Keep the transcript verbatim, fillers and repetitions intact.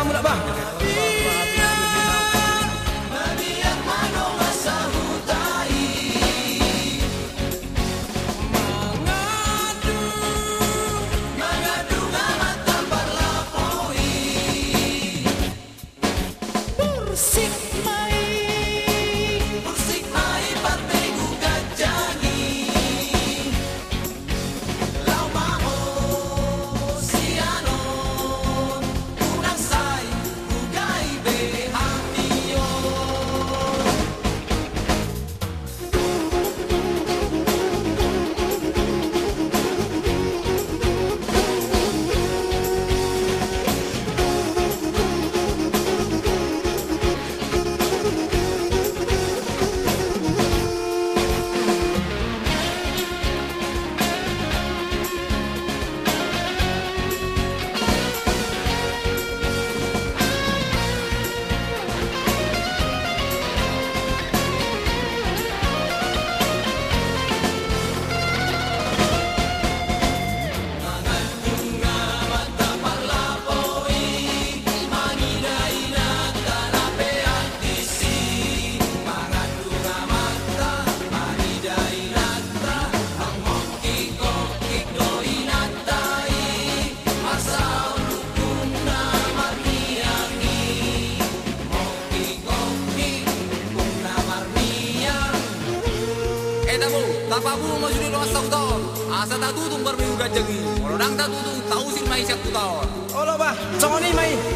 Mulak bah. Ia, mabiar ma dongan sahuta i. Mangadu, mangadu amanta parlapo i. Bursik ma i, bursik ma i parbegu ganjang i. Laho ma ho sian on, unang sai hugai be hami on. Eta bo, tapabuhul ma sude dongan sahuta on, asa tatutung parbegu ganjang i. Molo ndang tatutung, tausir ma i sian huta on. Olo bah, songon i ma i.